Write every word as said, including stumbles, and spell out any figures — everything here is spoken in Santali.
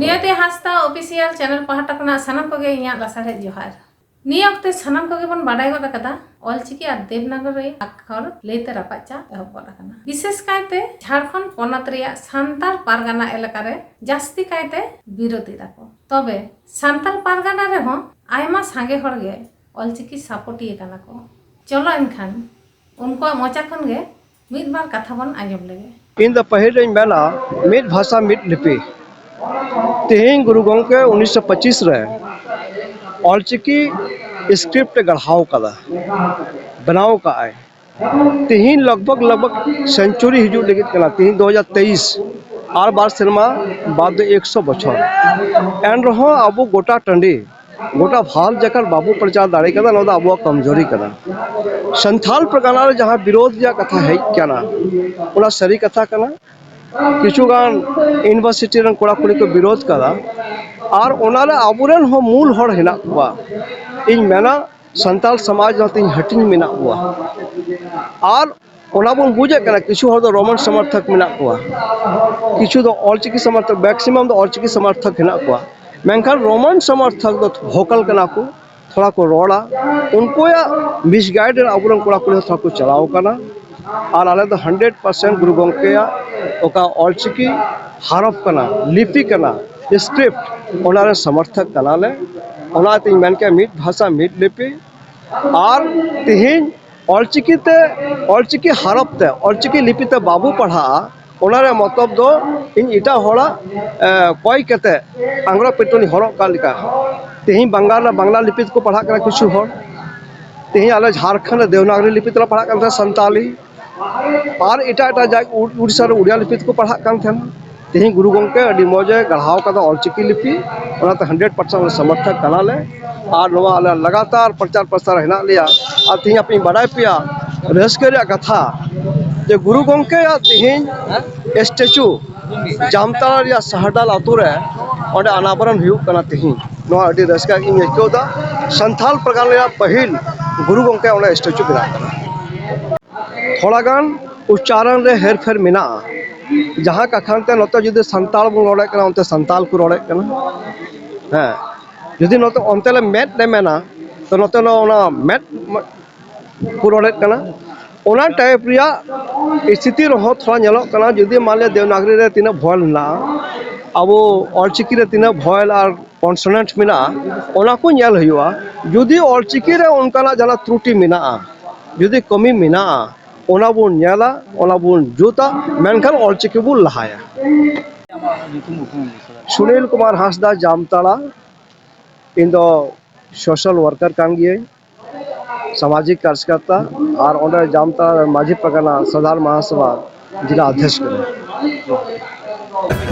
ᱱᱤᱭᱚᱛᱤ ᱦᱟᱸᱥᱫᱟ ᱚᱯᱷᱤᱥᱤᱭᱟᱞ ᱪᱮᱱᱮᱞ ᱯᱟᱦᱴᱟ ᱠᱷᱚᱱᱟᱜ ᱥᱟᱱᱟᱢ ᱠᱚᱜᱮ ᱤᱧᱟᱹᱜ ᱞᱟᱥᱟᱲᱦᱮᱫ ᱡᱚᱦᱟᱨ᱾ ᱱᱤᱭᱟᱹ ᱚᱠᱛᱮ ᱥᱟᱱᱟᱢ ᱠᱚᱜᱮ ᱵᱚᱱ ᱵᱟᱰᱟᱭ ᱜᱚᱫ ᱟᱠᱟᱫᱟ, ᱚᱞᱪᱤᱠᱤ ᱟᱨ ᱫᱮᱵᱽᱱᱟᱜᱚᱨᱤ ᱟᱠᱷᱚᱨ ᱞᱟᱹᱭᱛᱮ ᱨᱟᱯᱟᱜ ᱪᱟᱞ ᱮᱦᱚᱵ ᱜᱚᱫ ᱟᱠᱟᱱᱟ᱾ ᱵᱤᱥᱮᱥ ᱠᱟᱭᱛᱮ ᱡᱷᱟᱲᱠᱷᱚᱸᱰ ᱯᱚᱱᱚᱛ ᱨᱮᱭᱟᱜ ᱥᱟᱱᱛᱟᱲ ᱯᱟᱨᱜᱟᱱᱟ ᱮᱞᱟᱠᱟ ᱨᱮ ᱡᱟᱹᱥᱛᱤ ᱠᱟᱭᱛᱮ ᱵᱤᱨᱳᱫ ᱮᱫᱟ ᱠᱚ᱾ ᱛᱚᱵᱮ ᱥᱟᱱᱛᱟᱲ ᱯᱟᱨᱜᱟᱱᱟ ᱨᱮᱦᱚᱸ ᱟᱭᱢᱟ ᱥᱟᱸᱜᱮ ᱦᱚᱲ ᱜᱮ ᱚᱞᱪᱤᱠᱤ ᱥᱟᱯᱳᱨᱴᱤᱭᱟᱹ ᱠᱟᱱᱟ ᱠᱚ᱾ ᱪᱚᱞᱚ ᱮᱱᱠᱷᱟᱱ ᱩᱱᱠᱩᱣᱟᱜ ᱢᱚᱪᱟ ᱠᱷᱚᱱ ᱜᱮ ᱢᱤᱫ ᱵᱟᱨ ᱠᱟᱛᱷᱟ ᱵᱚᱱ ᱟᱸᱡᱚᱢ ᱞᱮᱜᱮ᱾ ᱤᱧ ᱫᱚ ᱯᱟᱹᱦᱤᱞ ᱨᱤᱧ ᱢᱮᱱᱟ, ᱢᱤᱫ ᱵᱷᱟᱥᱟ ᱢᱤᱫ ᱞᱤᱯᱤ᱾ ᱛᱮᱦᱮᱧ ᱜᱩᱨᱩ ᱜᱚᱢᱠᱮ ᱩᱱᱤᱥᱥᱚ ᱯᱚᱸᱪᱤᱥ ᱨᱮ ᱚᱞᱪᱤᱠᱤ ᱥᱠᱨᱤᱯᱴ ᱮ ᱜᱟᱲᱦᱟᱣ ᱠᱟᱫᱟ, ᱵᱮᱱᱟᱣ ᱠᱟᱜᱼᱟᱭ᱾ ᱛᱮᱦᱮᱧ ᱞᱚᱜᱽ ᱵᱷᱚᱜᱽ ᱞᱚᱜᱽ ᱵᱷᱚᱜᱽ ᱥᱮᱧᱪᱩᱨᱤ ᱦᱤᱡᱩᱜ ᱞᱟᱹᱜᱤᱫ ᱠᱟᱱᱟ᱾ ᱛᱮᱦᱮᱧ ᱫᱩ ᱦᱟᱡᱟᱨ ᱛᱮᱭᱤᱥ, ᱟᱨ ᱵᱟᱨ ᱥᱮᱨᱢᱟ ᱵᱟᱫ ᱫᱚ ᱮᱠᱥᱚ ᱵᱚᱪᱷᱚᱨ᱾ ᱮᱱ ᱨᱮᱦᱚᱸ ᱟᱵᱚ ᱜᱚᱴᱟ ᱴᱟᱺᱰᱤ, ᱜᱚᱴᱟ ᱵᱷᱟᱨᱚᱛ ᱡᱟᱠᱟᱛ ᱵᱟᱵᱚ ᱯᱨᱚᱪᱟᱨ ᱫᱟᱲᱮ ᱠᱟᱫᱟ, ᱱᱚᱣᱟ ᱫᱚ ᱟᱵᱚᱣᱟᱜ ᱠᱚᱢᱡᱳᱨᱤ ᱠᱟᱱᱟ᱾ ᱥᱟᱱᱛᱷᱟᱞ ᱯᱟᱨᱜᱟᱱᱟ ᱨᱮ ᱡᱟᱦᱟᱸ ᱵᱤᱨᱳᱫᱷ ᱨᱮᱭᱟᱜ ᱠᱟᱛᱷᱟ ᱦᱮᱡ ᱠᱟᱱᱟ, ᱚᱱᱟ ᱥᱟᱹᱨᱤ ᱠᱟᱛᱷᱟ ᱠᱟᱱᱟ᱾ ᱠᱤᱪᱷᱩ ᱜᱟᱱ ᱤᱭᱩᱱᱤᱵᱷᱟᱨᱥᱤᱴᱤ ᱨᱮᱱ ᱠᱚᱲᱟ ᱠᱩᱲᱤ ᱠᱚ ᱵᱤᱨᱳᱫᱷ ᱠᱟᱫᱟ, ᱟᱨ ᱚᱱᱟᱨᱮ ᱟᱵᱚᱨᱮᱱ ᱦᱚᱸ ᱢᱩᱞ ᱦᱚᱲ ᱦᱮᱱᱟᱜ ᱠᱚᱣᱟ᱾ ᱤᱧ ᱢᱮᱱᱟ, ᱥᱟᱱᱛᱟᱲ ᱥᱚᱢᱟᱡᱽ ᱨᱮ ᱛᱤᱧ ᱦᱟᱹᱴᱤᱧ ᱢᱮᱱᱟᱜ ᱠᱚᱣᱟ᱾ ᱟᱨ ᱚᱱᱟ ᱵᱚᱱ ᱵᱩᱡᱮᱫ ᱠᱟᱱᱟ, ᱠᱤᱪᱷᱩ ᱦᱚᱲ ᱫᱚ ᱨᱳᱢᱟᱱ ᱥᱚᱢᱚᱨᱛᱷᱚᱠ ᱢᱮᱱᱟᱜ ᱠᱚᱣᱟ, ᱠᱤᱪᱷᱩ ᱫᱚ ᱚᱞᱪᱤᱠᱤ ᱥᱚᱢᱚᱨᱛᱷᱚᱠ, ᱢᱮᱠᱥᱤᱢᱟᱢ ᱫᱚ ᱚᱞᱪᱤᱠᱤ ᱥᱚᱢᱚᱨᱛᱷᱚᱠ ᱦᱮᱱᱟᱜ ᱠᱚᱣᱟ᱾ ᱢᱮᱱᱠᱷᱟᱱ ᱨᱳᱢᱟᱱ ᱥᱚᱢᱚᱨᱛᱷᱚᱠ ᱫᱚ ᱵᱷᱳᱠᱟᱞ ᱠᱟᱱᱟ ᱠᱚ, ᱛᱷᱚᱲᱟ ᱠᱚ ᱨᱚᱲᱟ, ᱩᱱᱠᱩᱭᱟᱜ ᱢᱤᱥᱜᱟᱭᱤᱰ ᱨᱮ ᱟᱵᱚᱨᱮᱱ ᱠᱚᱲᱟ ᱠᱩᱲᱤ ᱦᱚᱸ ᱛᱷᱚᱲᱟ ᱠᱚ ᱪᱟᱞᱟᱣ ᱠᱟᱱᱟ᱾ ᱟᱨ ᱟᱞᱮ ᱫᱚ ᱦᱟᱱᱰᱨᱮᱰ ᱯᱟᱨᱥᱮᱱᱴ ᱜᱩᱨᱩ ᱜᱚᱢᱠᱮᱭᱟᱜ ᱚᱠᱟ ᱚᱞᱪᱤᱠᱤ ᱦᱟᱨᱚᱯ ᱠᱟᱱᱟ, ᱞᱤᱯᱤ ᱠᱟᱱᱟ, ᱥᱠᱨᱤᱯᱴ, ᱚᱱᱟ ᱨᱮ ᱥᱚᱢᱚᱨᱛᱷᱚᱠ ᱠᱟᱱᱟᱞᱮ᱾ ᱚᱱᱟᱛᱤᱧ ᱢᱮᱱ ᱠᱮᱭᱟ, ᱢᱤᱫ ᱵᱷᱟᱥᱟ ᱢᱤᱫ ᱞᱤᱯᱤ᱾ ᱟᱨ ᱛᱮᱦᱮᱧ ᱚᱞᱪᱤᱠᱤ ᱛᱮ, ᱚᱞᱪᱤᱠᱤ ᱦᱟᱨᱚᱯ ᱛᱮ, ᱚᱞᱪᱤᱠᱤ ᱞᱤᱯᱤ ᱛᱮ ᱵᱟᱵᱚ ᱯᱟᱲᱦᱟᱜᱼᱟ, ᱚᱱᱟ ᱨᱮᱭᱟᱜ ᱢᱚᱛᱞᱚᱵ ᱫᱚ ᱤᱧ ᱮᱴᱟᱜ ᱦᱚᱲᱟᱜ, ᱮ, ᱠᱚᱭ ᱠᱟᱛᱮ ᱟᱝᱨᱚᱵ ᱯᱮᱴᱨᱳᱞ ᱤᱧ ᱦᱚᱨᱚᱜ ᱠᱟᱜ ᱞᱮᱠᱟ᱾ ᱛᱮᱦᱮᱧ ᱵᱟᱝᱜᱟᱞ ᱨᱮ ᱵᱟᱝᱞᱟ ᱞᱤᱯᱤ ᱛᱮᱠᱚ ᱯᱟᱲᱦᱟᱜ ᱠᱟᱱᱟ ᱠᱤᱪᱷᱩ ᱦᱚᱲ, ᱛᱮᱦᱮᱧ ᱟᱞᱮ ᱡᱷᱟᱲᱠᱷᱚᱸᱰ ᱨᱮ ᱫᱮᱵᱽᱱᱟᱜᱚᱨᱤ ᱞᱤᱯᱤ ᱛᱮᱞᱮ ᱯᱟᱲᱦᱟᱜ ᱠᱟᱱ ᱛᱟᱦᱮᱸᱱᱟ ᱥᱟᱱᱛᱟᱞᱤ, ᱟᱨ ᱮᱴᱟᱜ ᱮᱴᱟᱜ ᱡᱟᱭᱜᱟ, ᱩᱲ-, ᱩᱲᱤᱥᱥᱟ ᱨᱮ ᱩᱲᱤᱭᱟ ᱞᱤᱯᱤ ᱛᱮᱠᱚ ᱯᱟᱲᱦᱟᱜ ᱠᱟᱱ ᱛᱟᱦᱮᱸᱱᱟ᱾ ᱛᱮᱦᱮᱧ ᱜᱩᱨᱩ ᱜᱚᱢᱠᱮ ᱟᱹᱰᱤ ᱢᱚᱡᱽ ᱮ ᱜᱟᱲᱦᱟᱣ ᱠᱟᱫᱟ ᱚᱞᱪᱤᱠᱤ ᱞᱤᱯᱤ, ᱚᱱᱟᱛᱮ ᱦᱟᱱᱰᱨᱮᱰ ᱯᱟᱨᱥᱮᱱᱴ ᱟᱞᱮ ᱥᱚᱢᱚᱨᱛᱷᱚᱠ ᱠᱟᱱᱟᱞᱮ᱾ ᱟᱨ ᱱᱚᱣᱟ ᱟᱞᱮ ᱞᱟᱜᱟᱛᱟᱨ ᱯᱨᱚᱪᱟᱨ ᱯᱨᱚᱥᱟᱨ ᱦᱮᱱᱟᱜ ᱞᱮᱭᱟ᱾ ᱟᱨ ᱛᱮᱦᱮᱧ ᱟᱯᱮᱧ ᱵᱟᱰᱟᱭ ᱯᱮᱭᱟ, ᱨᱟᱹᱥᱠᱟᱹ ᱨᱮᱭᱟᱜ ᱠᱟᱛᱷᱟ ᱡᱮ ᱜᱩᱨᱩ ᱜᱚᱢᱠᱮᱭᱟᱜ ᱛᱮᱦᱮᱧ ᱥᱴᱮᱪᱩ ᱡᱟᱢᱛᱟᱲᱟ ᱨᱮᱭᱟᱜ ᱥᱟᱦᱰᱟᱞ ᱟᱛᱳ ᱨᱮ ᱚᱸᱰᱮ ᱟᱱᱟᱵᱚᱨᱚᱱ ᱦᱩᱭᱩᱜ ᱠᱟᱱᱟ ᱛᱮᱦᱮᱧ᱾ ᱱᱚᱣᱟ ᱟᱹᱰᱤ ᱨᱟᱹᱥᱠᱟᱹ ᱤᱧ ᱟᱹᱭᱠᱟᱹᱣ ᱮᱫᱟ᱾ ᱥᱟᱱᱛᱷᱟᱞ ᱯᱟᱨᱜᱟᱱᱟ ᱨᱮᱭᱟᱜ ᱯᱟᱹᱦᱤᱞ ᱜᱩᱨᱩ ᱜᱚᱢᱠᱮ ᱚᱸᱰᱮ ᱥᱴᱮᱪᱩ ᱵᱮᱱᱟᱜ ᱠᱟᱱᱟ᱾ ᱛᱷᱚᱲᱟ ᱜᱟᱱ ᱩᱪᱪᱟᱨᱚᱱ ᱨᱮ ᱦᱮᱨᱯᱷᱮᱨ ᱢᱮᱱᱟᱜᱼᱟ, ᱡᱟᱦᱟᱸ ᱠᱟᱠᱷᱟᱱ ᱛᱮ ᱱᱚᱛᱮ ᱡᱩᱫᱤ ᱥᱟᱱᱛᱟᱲ ᱵᱚᱱ ᱨᱚᱲᱮᱫ ᱠᱟᱱᱟ, ᱚᱱᱛᱮ ᱥᱟᱱᱛᱟᱲ ᱠᱚ ᱨᱚᱲᱮᱫ ᱠᱟᱱᱟ᱾ ᱦᱮᱸ, ᱡᱩᱫᱤ ᱱᱚᱛᱮ, ᱚᱱᱛᱮ ᱞᱮ ᱢᱮᱫ ᱞᱮ ᱢᱮᱱᱟ, ᱛᱚ ᱱᱚᱛᱮ ᱫᱚ ᱚᱱᱟ ᱢᱮᱫ ᱠᱚ ᱨᱚᱲᱮᱫ ᱠᱟᱱᱟ᱾ ᱚᱱᱟ ᱴᱟᱭᱤᱯ ᱨᱮᱭᱟᱜ ᱥᱛᱷᱤᱛᱤ ᱨᱮᱦᱚᱸ ᱛᱷᱚᱲᱟ ᱧᱮᱞᱚᱜ ᱠᱟᱱᱟ᱾ ᱡᱩᱫᱤ ᱢᱟᱱᱞᱤᱭᱟ ᱫᱮᱵᱽᱱᱟᱜᱚᱨᱤ ᱨᱮ ᱛᱤᱱᱟᱹᱜ ᱵᱷᱚᱭᱮᱞ ᱢᱮᱱᱟᱜᱼᱟ, ᱟᱵᱚ ᱚᱞᱪᱤᱠᱤ ᱨᱮ ᱛᱤᱱᱟᱹᱜ ᱵᱷᱚᱭᱮᱞ ᱟᱨ ᱠᱚᱱᱥᱚᱱᱮᱱᱴ ᱢᱮᱱᱟᱜᱼᱟ, ᱚᱱᱟ ᱠᱚ ᱧᱮᱞ ᱦᱩᱭᱩᱜᱼᱟ᱾ ᱡᱩᱫᱤ ᱚᱞᱪᱤᱠᱤ ᱨᱮ ᱚᱱᱠᱟᱱᱟᱜ ᱡᱟᱦᱟᱱᱟᱜ ᱛᱨᱩᱴᱤ ᱢᱮᱱᱟᱜᱼᱟ, ᱡᱩᱫᱤ ᱠᱟᱹᱢᱤ ᱢᱮᱱᱟᱜᱼᱟ, ᱚᱱᱟ ᱵᱚᱱ ᱧᱮᱞᱟ, ᱚᱱᱟ ᱵᱚᱱ ᱡᱩᱛᱟ, ᱢᱮᱱᱠᱷᱟᱱ ᱚᱞᱪᱤᱠᱤ ᱵᱚᱱ ᱞᱟᱦᱟᱭᱟ᱾ ᱥᱩᱱᱤᱞ ᱠᱩᱢᱟᱨ ᱦᱟᱸᱥᱫᱟ, ᱡᱟᱢᱛᱟᱲᱟ᱾ ᱤᱧ ᱫᱚ ᱥᱳᱥᱟᱞ ᱣᱟᱨᱠᱟᱨ ᱠᱟᱱ ᱜᱤᱭᱟᱹᱧ, ᱥᱟᱢᱟᱡᱤᱠ ᱠᱟᱨᱡᱚᱠᱚᱨᱛᱟ, ᱟᱨ ᱚᱸᱰᱮ ᱡᱟᱢᱛᱟᱲᱟ ᱢᱟᱹᱡᱷᱤ ᱯᱟᱨᱜᱟᱱᱟ ᱥᱟᱫᱷᱟᱨᱚᱱ ᱢᱟᱦᱟᱥᱚᱵᱷᱟ ᱡᱮᱞᱟ ᱚᱫᱽᱫᱷᱚᱠᱥ ᱠᱟᱱᱟ᱾